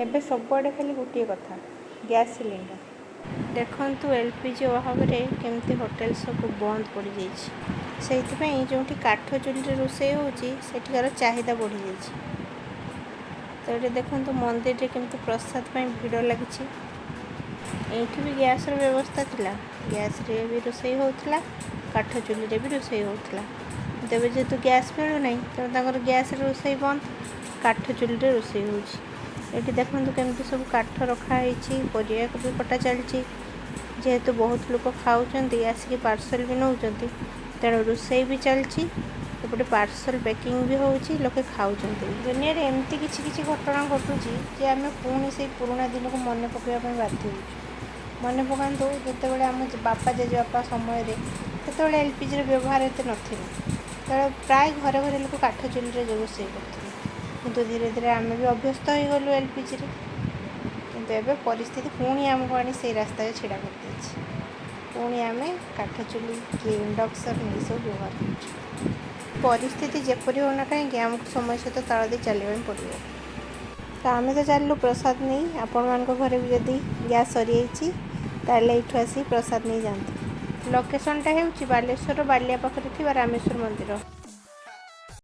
ଏବେ ସବୁଆଡ଼େ ଖାଲି ଗୋଟିଏ କଥା, ଗ୍ୟାସ୍ ସିଲିଣ୍ଡର। ଦେଖନ୍ତୁ, ଏଲ୍ପିଜି ଅଭାବରେ କେମିତି ହୋଟେଲ ସବୁ ବନ୍ଦ ପଡ଼ିଯାଇଛି। ସେଇଥିପାଇଁ ଯେଉଁଠି କାଠ ଚୁଲିରେ ରୋଷେଇ ହେଉଛି, ସେଠିକାର ଚାହିଦା ବଢ଼ିଯାଇଛି। ତ ଏଠି ଦେଖନ୍ତୁ, ମନ୍ଦିରରେ କେମିତି ପ୍ରସାଦ ପାଇଁ ଭିଡ଼ ଲାଗିଛି। ଏଇଠି ବି ଗ୍ୟାସ୍ର ବ୍ୟବସ୍ଥା ଥିଲା। ଗ୍ୟାସ୍ରେ ବି ରୋଷେଇ ହେଉଥିଲା, କାଠ ଚୁଲିରେ ବି ରୋଷେଇ ହେଉଥିଲା। ତେବେ ଯେହେତୁ ଗ୍ୟାସ୍ ମିଳୁନାହିଁ, ତେଣୁ ତାଙ୍କର ଗ୍ୟାସ୍ରେ ରୋଷେଇ ବନ୍ଦ, କାଠ ଚୁଲିରେ ରୋଷେଇ ହେଉଛି। ଏଠି ଦେଖନ୍ତୁ, କେମିତି ସବୁ କାଠ ରଖା ହେଇଛି। ପରିବାକୁ ବି କଟା ଚାଲିଛି। ଯେହେତୁ ବହୁତ ଲୋକ ଖାଉଛନ୍ତି, ଆସିକି ପାର୍ସଲ ବି ନେଉଛନ୍ତି, ତେଣୁ ରୋଷେଇ ବି ଚାଲିଛି, ଏପଟେ ପାର୍ସଲ ପ୍ୟାକିଂ ବି ହେଉଛି, ଲୋକେ ଖାଉଛନ୍ତି। ଦୁନିଆରେ ଏମିତି କିଛି କିଛି ଘଟଣା ଘଟୁଛି ଯେ ଆମେ ପୁଣି ସେଇ ପୁରୁଣା ଦିନକୁ ମନେ ପକାଇବା ପାଇଁ ବାଧ୍ୟ ହେଉଛୁ। ମନେ ପକାନ୍ତୁ, ଯେତେବେଳେ ଆମ ବାପା ଜେଜେବାପା ସମୟରେ, ସେତେବେଳେ ଏଲ୍ପିଜିର ବ୍ୟବହାର ଏତେ ନଥିଲା। ସେତେବେଳେ ପ୍ରାୟ ଘରେ ଘରେ ଲୋକ କାଠ ଚୁଲିରେ ରୋଷେଇ କରୁଥିଲେ। କିନ୍ତୁ ଧୀରେ ଧୀରେ ଆମେ ବି ଅଭ୍ୟସ୍ତ ହୋଇଗଲୁ ଏଲ୍ପିଜିରେ। କିନ୍ତୁ ଏବେ ପରିସ୍ଥିତି ପୁଣି ଆମକୁ ଆଣି ସେଇ ରାସ୍ତାରେ ଛିଡ଼ା କରିଦେଇଛି। ପୁଣି ଆମେ କାଠ ଚୁଲି କି ଇଣ୍ଡକ୍ସନ୍ ଏସବୁ ବ୍ୟବହାର କରୁଛୁ। ପରିସ୍ଥିତି ଯେପରି ହେଉନା କାହିଁକି, ଆମକୁ ସମୟ ସହିତ ତାଳ ଦେଇ ଚାଲିବା ପାଇଁ ପଡ଼ିବ। ତ ଆମେ ତ ଚାଲିଲୁ ପ୍ରସାଦ ନେଇ। ଆପଣମାନଙ୍କ ଘରେ ବି ଯଦି ଗ୍ୟାସ୍ ସରିଯାଇଛି, ତାହେଲେ ଏଇଠୁ ଆସି ପ୍ରସାଦ ନେଇ ଯାଆନ୍ତୁ। ଲୋକେସନ୍ଟା ହେଉଛି ବାଲେଶ୍ୱର ବାଲିଆ ପାଖରେ ଥିବା ରାମେଶ୍ୱର ମନ୍ଦିର।